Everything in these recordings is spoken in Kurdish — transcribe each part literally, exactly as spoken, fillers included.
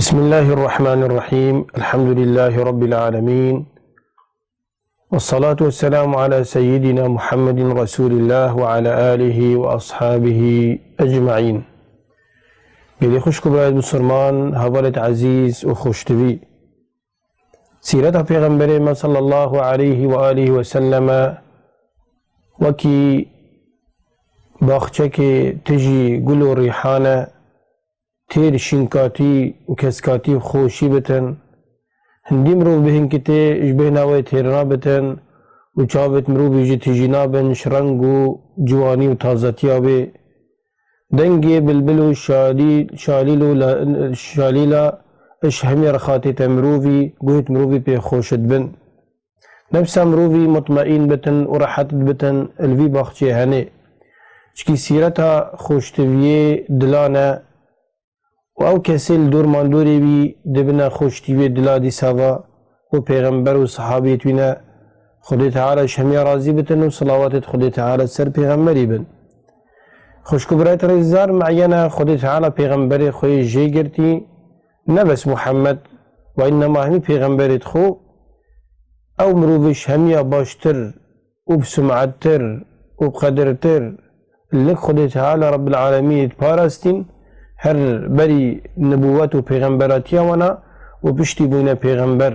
بسم الله الرحمن الرحيم. الحمد لله رب العالمين. والصلاة والسلام على سيدنا محمد رسول الله وعلى آله وأصحابه أجمعين. Gelî xwişk û birayet Musulman, hevalêt ezîz û xweştivî. Sîreta Pêxemberê me sallallahu aleyhi ve alihi ve selleme wekî baxçekê tijî gul û rîhan e, têr şînkatî û keskatî û xweşî bitin. Hindî mirov bi hinkitê ji bêhna wê têr nabitin û çavêt mirovî jî tijî nabin ji reng û ciwanî û tazetiya wê. Dengê bilbil û şalî-, şalîl û la-, şalîla ji hemî rixatê te mirovî, guhêt mirovî pê xweş dibin. Nefsa mirovî mutmeîn bitin û rehet bitin li vî baxçeyê henê. Çikî sîreta xweştiviyê dilan e û ew kesê li dor mandorê wî dibine xweştiviyê dila dîsa va û pêxember û sihabiyêt wî ne. Xwedê Teala ji hemiya razî bitin û silawatêt Xwedê Teala ser pêxemberî bin. Xwişk û birayet rêzdar, meyene Xwedê Teala pêxemberê xwe yê jê girtî, ne bes Muhammed, ve înnema hemî pêxemberêt xwe, ew mirovî ji hemiya baştir û bi sum'ettir û bi qedirtir lik Xwedê Teala Rebbil Alemînê diparastîn, her berî nibûwet û pêxemberatiya wana û piştî bûyne pêxember.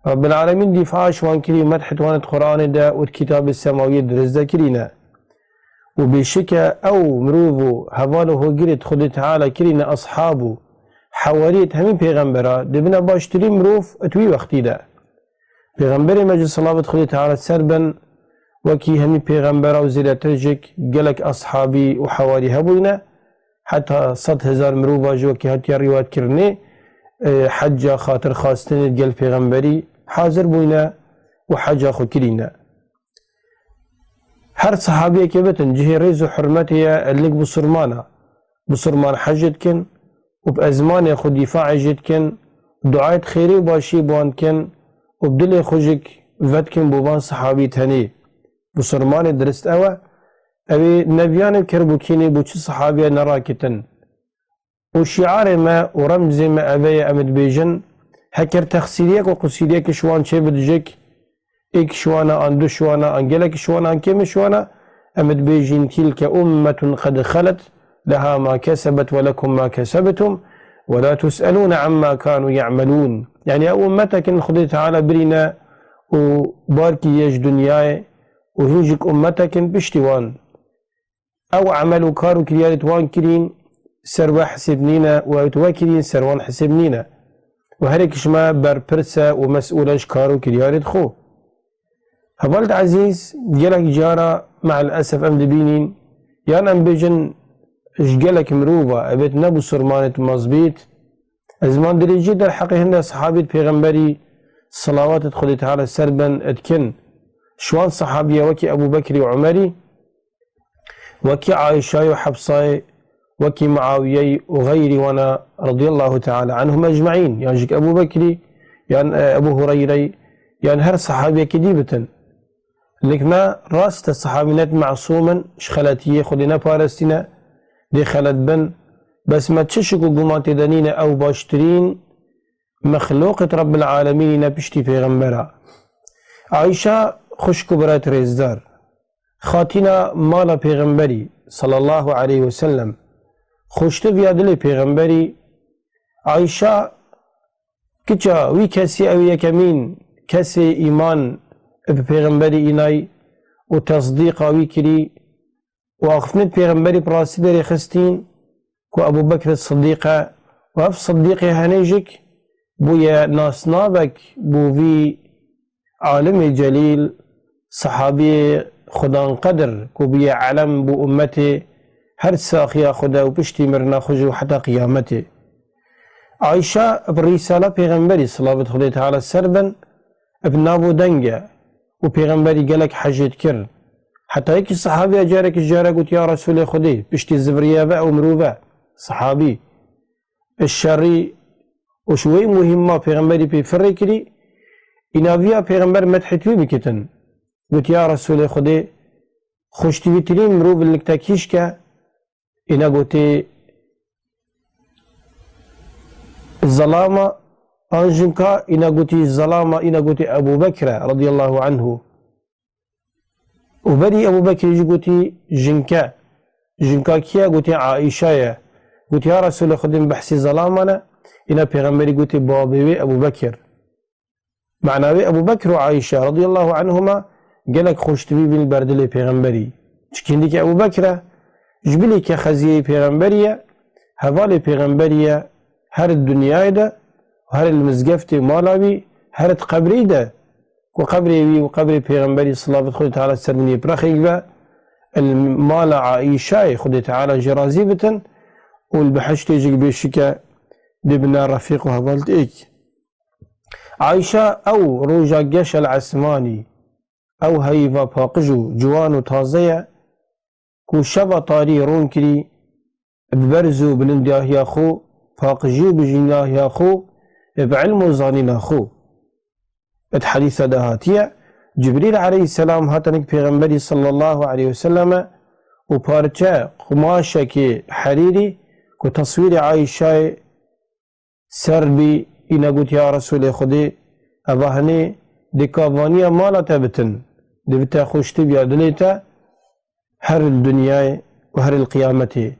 Rebbil Alemîn dîfaa ji wan kirî, medhêt wan di Quranê de û di kitabê semawiyê dirist de kirîne. Û bêşike ew mirov û heval û hogirêt Xwedê Teala kirîne eshab û hewariyêt hemî pêxembera, dibine baştirîn mirov di wî wextî de. Pêxemberê me ji silavet Xwedê Teala ser bin, wekî hemî pêxembera û zêdetir jik gelek eshabî û hewarî hebûyne, heta sed hezar mirova ji wekî hatiye rîwayetkirinê, e, hecca xatirxwastinê gel pêxemberî hazir bûyne û hecca xwe kirîne. Her sehabiyekê bitin cihê rêz û hurmetê ye, lik bisurmana. Bisurman hecê dikin û bi ezmanê xwe dîfaê jê dikin, duayet xêrê û başiyê bi wan dikin û bi dilê xwe jik vedikin bo van sehabî tenê. Bisurmanê dirist ew e, ew ê neviyanê û kerbûkînê bo çi sehabiye nerakitin. Û şiarê me û remzê me ev e, em dibêjin, heker texsîriyek û qusîriyek ji wan çêbidijik, êk ji wana an du ji wana an gelek ji wana an kêm ji wana, em dibêjin, تلك أمة قد خلت لها ما كسبت ولكم ما كسبتم ولا تسألون عما كانوا يعملون. Yanî ew ummetekin Xwedê Teala birîne û barkî ye ji dinyayê û hîn jik ummetekin piştî wan. Ew emel û kar û kiryarêt wan kirîn ser we hisêb nîne û ew we kirîn ser wan hisêb nîne. Û herêk ji me berpirs e û mesûl e ji kar û kiryarêt xwe. Hevalêt ezîz, gelek cara me'el esef em dibînîn, yan em bêjin ji gelek mirova, evêt ne bisurmanêt mezbît, ezmandirêjî derheqê hinde sehabît pêxemberî, silavatêt Xwedê Teala ser bin, dikin. Ji wan sehabiye wekî Ebû Bekrî û Umerî, wekî Ayşayê û Hefsayê, wekî Muawiyeyê û xeyrî wana, radiyallahu teala anhum ecmaîn, yan jik Ebû Bekrî, yan, e, Ebû Hureyreyê, yan her sehabiyekî dî bitin. Lik me rast e, sehabînet mesûm in, ji xeletiyê Xwedê neparestîne, dê xelet bin. Bes me çi şik û guman tê de nîne, ew baştirîn mexlûqêt Rebbil Alemînî ne piştî pêxembera. Ayşa xwişk û birayet rêzdar, xatîna mala pêxemberî sallallahu aleyhi ve sellem, xweştiviya dilê pêxemberî, Ayşa kiça wî kesî, ew yekemîn kesê îman bi pêxemberî înay û tesdîqa wî kirî û axiftinê pêxemberî bi rastî derêxistîn ku Ebû Bekr Siddîq e û ev Siddîqê henê jik bûye nasnavek bo vî alimê celîl, sehabiyê xudanqedir ku bûye elem bo ummetê her saxiya xwe de û piştî mirina xwe jî û heta qiyametê. Ayşa bi rîsala pêxemberî, silavet Xwedê Teala ser bin, bi nav û deng e û pêxemberî gelek hejê dikir. Heta yekî sehabiya carek ji cara got, ya Resûlê Xwedê, piştî zivriye ve ew mirov e, sehabî, ji şerî û ji wê muhîma pêxemberî pê firê kirî, îna viya pêxember medhê wî bikitin. Got, ya Resûlê Xwedê, xweştivîtirîn mirov li lik te kîşk e? Îna gotê, zelama an jinka, îna gotî zelama, îna gotî Ebû Bekr e radiyallahu anhu. Û berî Ebû Bekrî jî gotî jinke. Jinka kî ye? Gotî Aîşa ye. Gotî, ya Resûlê Xwedê, min behsî zelama ne. Îna Pêxemberî gotî, babê wê Ebû Bekir. Mana wê Ebû Bekr û Aîşe radiyallahu anhuma gelek xweşdibî bîn li ber dilê Pêxemberî. Çikî hindikî Ebû Bekr e, ji bilî ke xeziyê Pêxemberî ye, hevalê Pêxemberî ye, her di dinyayê de, her li mizgeftê mala wî, her di qebrê de, ku qebrê wî û qebrê Pêxemberî, silavet Xwedê Teala ser min yê pirexek be, li mala Aîşayê, Xwedê Teala jê razî bitin, û li behiştê jî bêşike dê bine refîq û heval êk. Ayşe ew roja geş el esmanî, ew heyva paqij û ciwan û taze ye, ku şeva tarî ron kirî, bi berz û bilindiyahiya xwe, paqijî û bijîngahiya xwe, bi ilm û zanîna xwe. Di hedîsa de hatiye, Cibrîl aleyhisselam hate nik Pêxemberî sallallahu aleyhi ve selleme û parçe qumaşekê herîrî ku teswîrê Ayşayê ser bî, îna got, ya Resûlê Xwedê, eva hinê di kavaniya mala te bitin, di bi te xweştibiya dilê te her li dinyayê û her li qiyametê.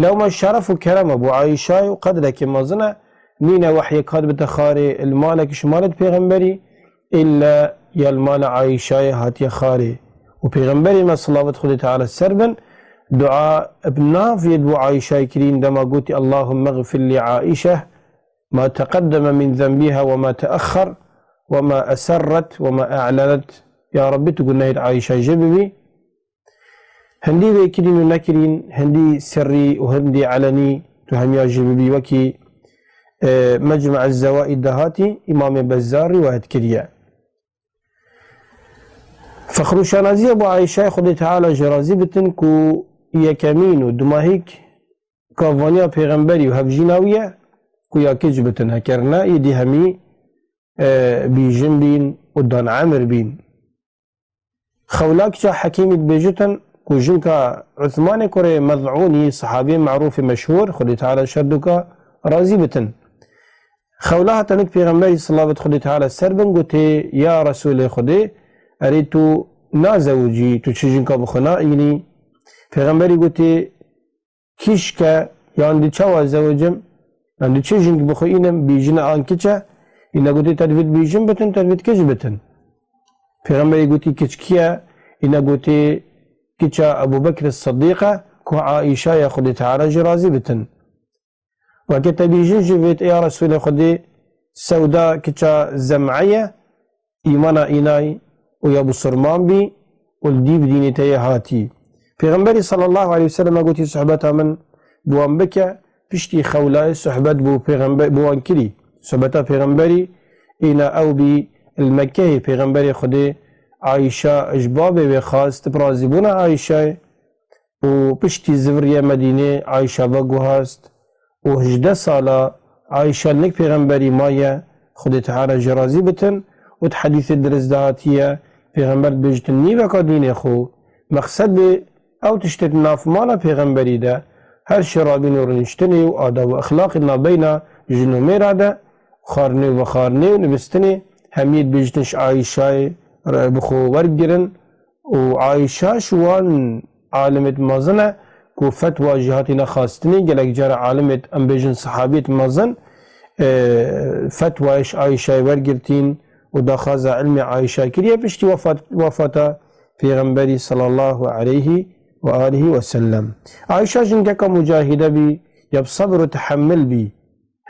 Lewma şeref û kerem e bo Ayşayê û qedrekê mezin e, nîne wehyek hat bite xarê li malek ji malê di pêxemberî, îlle ya li mala Ayşayê hatiye xarê. Û pêxemberê me, silavet Xwedê Teala ser bin, dua bi nav yê bo Ayşayê kirîn dema gotî, Allahümme gfir li Aişe, ma teqeddeme min zenbiha ve ma teexxer ve ma eserret ve ma e'lenet. Ya Rabbî, tu gunehê Ayşe jê bibî. Hindî vê kirîn û nekirîn, hindî sirrî û hindî elenî, tu hemiya jê bibî, wekî, e, Mecmu Ez-Zewaîd de hatî, Îmamê Bezzar rîwayet kiriye. Fexr û şanaziya bo Ayşe, Xwedê Teala jê razî bitin, ku yekemîn û dumahîk kavaniya pêxemberî û hevjîna wî ye, ku ya kic bitin, heker ne, êdî hemî, e, bîjin bîn û dan emir bîn. Xewla kiça Hekîmî dibêjitin, ku jinka Uthmanê kurê Mez'ûnî, sahabiyê merûfê meşhûr, Xwedê Teala şer duka, razî bitin. Xewla hate nik pêxemberî, silavet Xwedê Teala ser bin, gotê, ya Resûlê Xwedê, erê tu nazewicî, tu çi jinka bi xwe naînî? Pêxemberî gotê, kîşke, yan di çawa zewicim, yan di çi jink bi xwe înim, bîjine an kiç e, îna gotê, te divêt bîjin bitin, te divêt kiç bitin. Pêxemberî gotî, kiç kî ye? Îna gotê, kiça Ebû Bekr Siddîq e, ku Aîşa ye, Xwedê Teala jê razî bitin. Weke te bîjin jî vêt, ya Resûlê Xwedê, Sewda kiça Zem'e ye, îmana înay û ya bisurman bî û li dîv dînê te yê hatî. Pêxemberî sallallahu aleyhi ve sellem gotî, sohbeta min bi wan bike, piştî Xewlayê sohbet bo pêxembe-, bo wan kirî. Sohbeta pêxemberî îna ew bî, li Mekkeyê pêxemberê Xwedê Ayşa ji babê wê xwest, bi razîbûna Ayşayê, û piştî ziviriye Medînê, Ayşa veguhast û hejdeh sala Ayşa nik pêxemberî maye, Xwedê Teala jê razî bitin, û di hedîsê dirist de hatiye, pêxember dibêjitin, nîveka dînê xwe, mexsedê ew tiştê di nav mala pêxemberî de, her şêrabîn û rûniştinê û adab û exlaqê navbeyna jin û mêra de, xwarinê û vexwarinê û nivîstinê, hemiyê dibêjitin ji Ayşayê re bi xwe wergirin, û Ayşa ji wan alimêt mezin e ku fetwa jê hatîne xwestinê, gelek cara alimêt, em bêjin, sehabiyêt mezin, e, fetwayê ji Ayşayê wergirtîn û daxwaza ilmê Ayşa kiriye piştî wefat-, wefata Pêxemberî sallallahu aleyhi ve alihi ve sellem. Ayşa jingeka mucahide bî, ya bi sebir û tehemmil bî.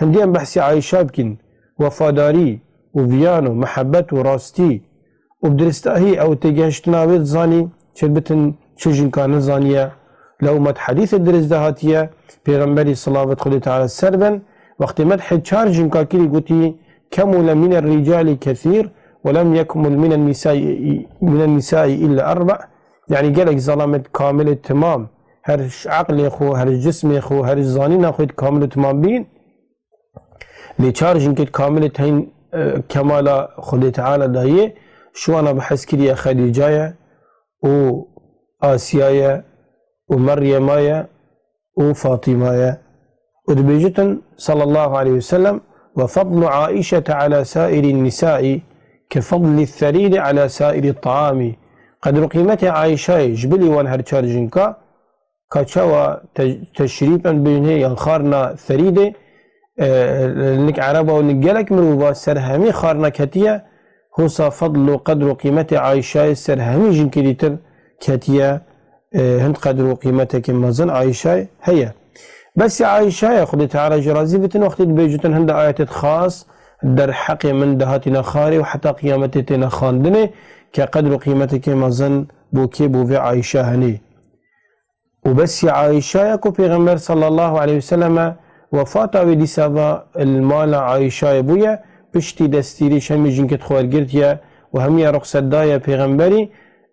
Hindî em behsî Ayşa bikîn, wefadarî û viyan û mihebet û rastî û bi diristahî ew têgehiştina wê dizanî, çi bitin çi jinka nizaniye. Lewma di hedîsê dirist de hatiye, Pêxemberî, silavet Xwedê Teala ser bin, wextê medhê çar jinka kirî gotî, kemule mine rîcalî kesîr ve lem yekmul mine nisai, mine nisai illa erba. Yanî gelek zalamet kamilê timam, her ji eqlê xwe, her ji cismê xwe, her ji zanîna xwe kamil û timam bîn. Lê çar jinkê kamilê teyn, e, kemala Xwedê Teala dayê, ji wana bi hez kiriye Xedîca ye û Asiya ye û Meryema ye û Fatîma ye. Û dibêjitin, sallallahu aleyhi ve sellem, وفضل عائشة على سائر النساء كفضل الثريد على سائر الطعام. Qedr û qîmetê Ayşayê ji bilî wan her çar jinka, ka çawa te-, teşrîf em bêjinê yan xarna serîdê, e, nik ereba û nik gelek mirova ser hemî xarna ketiye, hosa fadl û qedr û qîmetê Ayşayê ser hemî jinkê dîtir ketiye, e, hind qedr û qîmetekê mezin Ayşayê heye. Besî Ayşayê Xwedê Teala jê razî bitin, wextê dibêjitin hinde ayetêt xas derheqê min dihatîne xarê û heta qiyametê têne xandinê, ke qedr û qîmetekê mezin bo kê, bo vê Ayşe henê. Û besî Ayşa ye ku Pêxember sallallahu aleyhi ve selleme wefata wê dîsa va li mala Ayşayê bûye, piştî destîrî şemî jinkê xwe wergirtiye û hemiye ruxset daye Pêxemberî,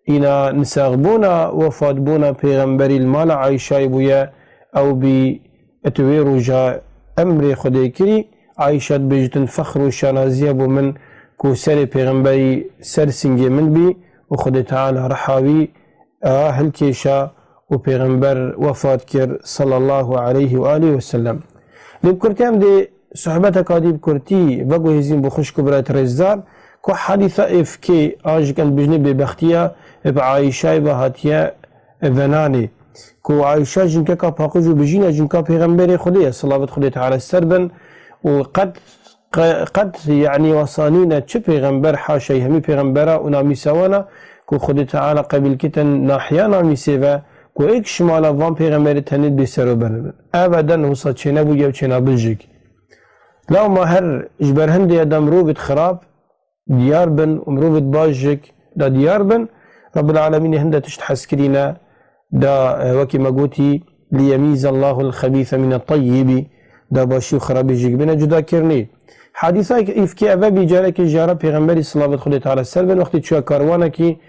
îna nisexbûna wefatbûna Pêxemberî li mala Ayşayê bûye, ew bî et wê roja emrê Xwedê kirî, Ayşa dibêjitin fexr û şanaziye bo min ku serê Pêxemberî ser singê min bî û Xwedê Teala riha wî a hilkêşa û Pêxember wefat kir, sallallahu aleyhi ve aleyhi ve sellem. Lê bi kurtî em dê sohbeteka dî bi kurtî veguhêzîn bo xwişk û birayet rêzdar, ku hadîsa îfkê, an jî em dibêjinê bêbextiya bi Ayşayê ve hatiye venanê. Ku Ayşa jinkeka paqij û bijîn e, jinka Pêxemberê Xwedê ye, selavet Xwedê Teala ser bin, û qet qe-, qet, yanî, wesa nîne çi pêxember, haşa hemî pêxembera û namîsa wan a ku Xwedê Teala qebîl kitin nahiya namîsê ve, ku êk ji mala van pêxemberê tenê bê ser û ber bin. Ebeden wisa çênebûye û çênabin jik. Lewma her ji ber hindê de mirovêt xirab diyar bin û mirovêt baş jik da diyar bin, Rabbil Alemînê hinde tişt hez kirîne, da, e, wekî me gotî, "Liyemîze Allahul xebîse mine teyyibi", da başî û xirabî jî bine cudakirinê. Hadîsa îfkê eve bî, carekê jara Pêxemberî, selavet Xwedê Teala ser bin, wextê çûye karwanekî,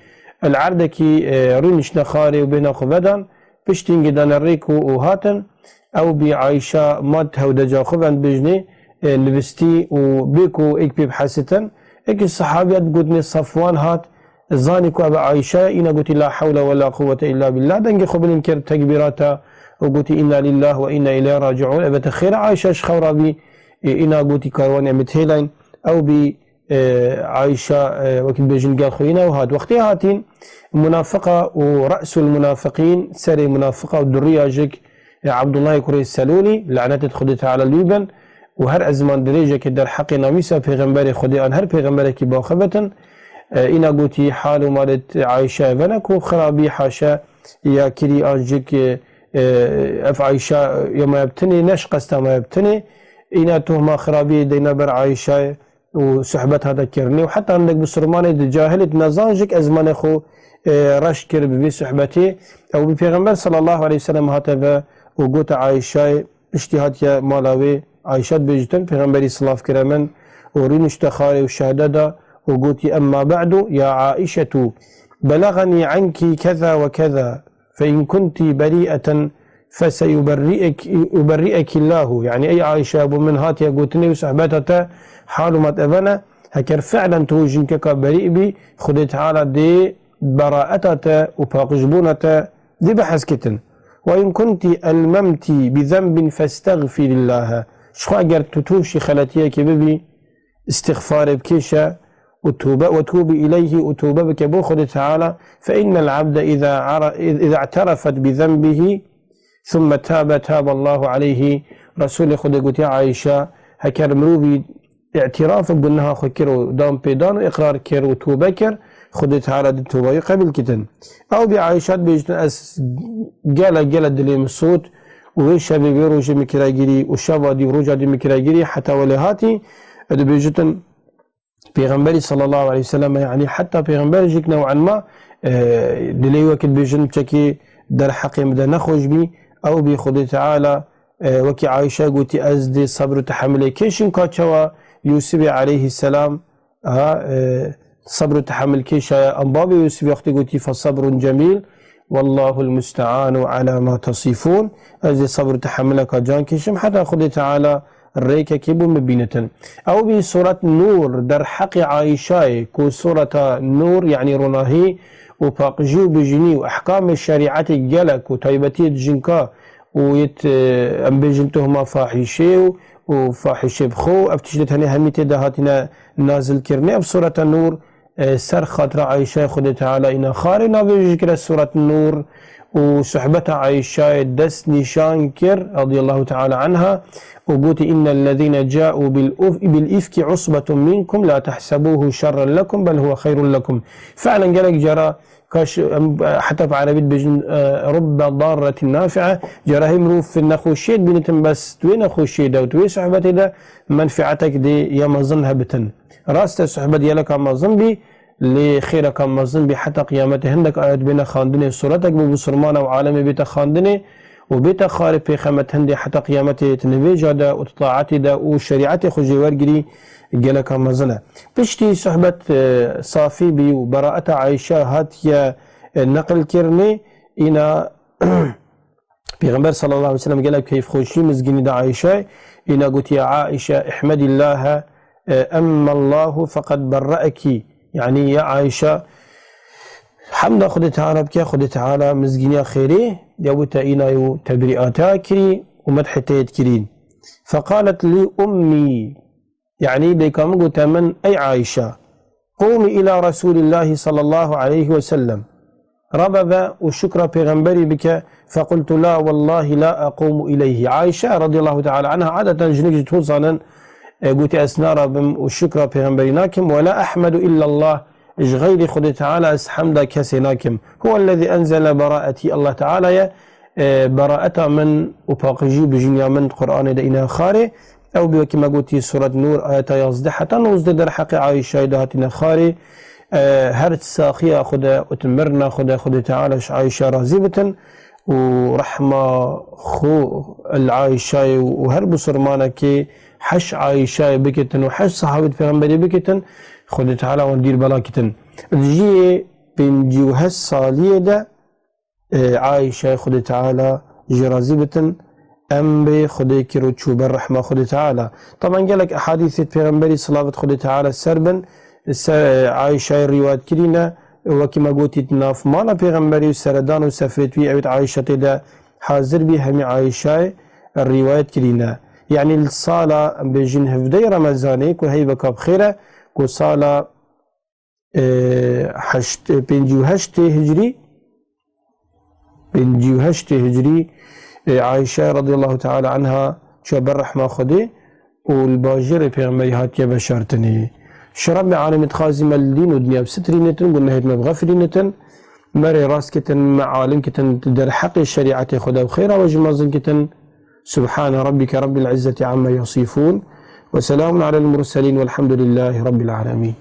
el erdekî, e, rûniştine xarê û bêhna xwe vedan, piştî hingê dane rêk û, û hatin, ew bî Ayşa mat hewdeca xwe vend bêjinê, e, nivistî û bê ku êk pê bihesitin, êk ji sehabiyat bi gotinê Safwan hat, zanî ku ev Ayşe ye, îna gotî, "La hewle we la quwwete illa billah." Dengê xwe bilind kir, tekbîrata û gotî, "Inna lillah we inna ileyhi raciun." Eve te xêr e Ayşe ji xew rabî, e, îna gotî, "Karwanê min têlayn." Ew bî, e, Ayşe, e, wekî dibêjin gel xwe îna û hat. Wextê hatîn, munafiqa û re'sul munafiqîn, serê munafiqa û duriya jik, e, Abdullahê kurê Selûlî, lanetê Xwedê Teala li wî bin, û her ezman dirêjekê derheqê namîsa pêxemberê Xwedê an her pêxemberekî baxevetin, e, îna gotî hal û malê Ayşe vene ku xirabî haşe ya kirî an jik, e, e, ev Ayşe ya maye bi tinê, ne ji qesta maye bi tinê, îna tohma xirabiyê deyne ber Ayşe û sohbet hate kirinê û heta hindek bisurmanê di cahilê di nezan jik ezmanê xwe, e, reş kir bi vê sohbetê. Ew bi Pêxember sallallahu aleyhi ve sellem hate ve û gote Ayşe, piştî hatiye mala wê, Ayşe dibêjitin, Pêxemberî silav kire min û rûnişte xarê û şehde da û gotî, "Emma ba'du, ya Aişetu, belagani anki keza ve keza, fe in kunti beri'eten, feseyuberri'ek-, yuberri'ekillahu." Yanî, ey Ayşe, bo min hatiye gotinê û sohbeta te, hal û mat eve ne, heker fi'len tu jinkeka berî bî, Xwedê Teala dê beraeta te û paqijbûna te dê bihezkitin. "Ve in kunti elmemti bi zenbin festexfirillahe." Ji xwe eger tu tûşî xeletiyekê bibî, îstixfarê bikêşe û tûbe, "ve tûbi ileyhi", û tûbe bike bo Xwedê Teala, "fe innel abde iza ara-, iza i'terefet bi zenbihi thumme tabe, tabe Allahu aleyhi." Resulê Xwedê gotiye Ayşe, heker mirovî îtiraf bi guneha xwe kir û dan pêdan û îqrar kir û tûbe kir, Xwedê Teala di tûbeya wî qebîl kitin. Ew bî Ayşe dibêjitin, ez gele, gele dilê min sot û wê şevê, wê rojê min kire girî û şeva dî û roja dî min kire girî, heta welê hatî, dibêjitin, Pêxemberî sallallahu aleyhi ve sellem, yanî heta Pêxember jîk new'an ma, e, dilê wekî dibêjin çekî derheqê min de nexweş bî, ew bî Xwedê Teala, e, wekî Ayşe gotî, ez dê sebr û tehemilê kêşim ka çawa Yûsifê aleyhisselam, ha, e, sebr û tehemil kêşaye. Em bavê Yûsifê wextê gotî, "Fesebrun cemîl, wallahul musta'anu ala ma tesifun." Ez dê sebr û tehemileka can kêşim, heta Xwedê Teala rêkekê bo min bînitin. Ew bî suret Nûr, derheqê Ayşayê, ku sureta Nûr, yanî ronahî û paqijî û bijînî û ehkamê şerîetê gelek û taybetiyê jinka û yê, e, em bêjin tohma fahîşê û, û fahîşê bi xwe, ev tiştê tenê hemî tê de hatine nazilkirinê. Ev Sureta Nûr, e, ser xatira Ayşe Xwedê Teala îna xarê navê jî kire Suret Nûr û sohbeta Ayşeyê dest nîşan kir, radiyallahu teala anha, û gotî, "İnnellezîne câû bil uf-, bil ifki usbetun minkum la tehsebûhu şerren lekum bel huve xeyrun lekum." Fiilen gelek cara kaş, em, heta bi erebî dibêjin, e, "Rubbe darretin nafi'e." Cara hê mirov nexweşiyê dibînitin, bes tu wê nexweşiyê de û tu wê sohbetê de menfietek dê ya mezin hebitin. Rast e, sohbet geleka mezin bî, lê xêreka mezin bî heta qiyametê. Hindek ayet bêne xandinê, suretek bo bisurmana û alemê bête xandinê û bête xarê pêxemet hindê heta qiyametê tu nivêja de û tu taetê de û şerîetê xwe jê wergirî geleka mezin e. Piştî sohbet, e, safî bî û beraeta Ayşe hatiye, e, neqilkirinê, îna Pêxember sallallahu aleyhi ve sellem gelek keyfxweşî mizgînî da Ayşe, îna gotiye, "Aişe, ihmedillâhe, e, emmallahu feqed berre'eki." Yanî ya Ayşe, hemda Xwedê Teala bike, Xwedê Teala mizgîniya xêrê ya bo te îna û tebrîata kirî û medhê te yê dikirîn. Feqalet lî ummî, Yanî dayika min gote min, "Ey Ayşe, qûmî îlâ Resûlîllâhi sallallahu aleyhi ve sellem." Rabe ve û şukra pêxemberî bike. Fequltu, "La wellâhi la aqumu ileyhi." Ayşe radiyallahu teala anha adeten jinik ji to zanin, e, gote, "Ez narabim û şukra pêxemberî nakim. Ve la ahmedu illallah." Ji xeyrî Xwedê Teala ez hemda kesê nakim. Huwellezî enzele beraetî. Allah Teala ye, e, beraeta min û paqijî û bijîniya min Qur'anê de îne xarê. Ew bi wekî me gotî Suret Nûr ayeta yazdeh heta nozdeh derheqê Ayşayê de hatîne xarê. E, her saxiya xwe de û ti mirina xwe de Xwedê Teala ji Ayşe razî bitin û rehma xwe li Ayşayê û her bisurmanekê heş Ayşayê bikitin û heş sahabît pêxemberî bikitin, Xwedê Teala wan dîr bela kitin. Di jiyê pêncî û heşt saliyê de, e, Ayşe Xwedê Teala jê razî bitin, emrê Xwedê kir û çû ber rehma Xwedê Teala. Taban gelek ehadîsê pêxemberî, silavet Xwedê Teala ser bin, se-, Ayşayê rîwayet kirîne, wekî me gotî di nav mala pêxemberî û seredan û sefrê wî ewêt Ayşe tê de hazir bî, hemî Ayşayê rîwayet kirîne. Yanî li sala, em bêjin, hevdeyê Remezanê ku heyveka bi xêr e, ku sala, e, heşt, pêncî û heştê hicrî, pêncî û heştê hicrî, e, Ayşe radiyallahu teala anha çûye ber rehma Xwedê û li bajêrê pêxemberî hatiye veşartinê. Ji Rebbê alemê dixwazî me li dîn û dinya bisitirînitin, gunehêt me bixefirînitin, me rê rast kitin, me alim kitin, di derheqê şerîetê Xwedê û xêra we ji mezin kitin. Subhane Rabbike Rabbil İzzeti Amma Yasifun ve Selamun Alel Murselin velhamdülillahi Rabbil Alemin.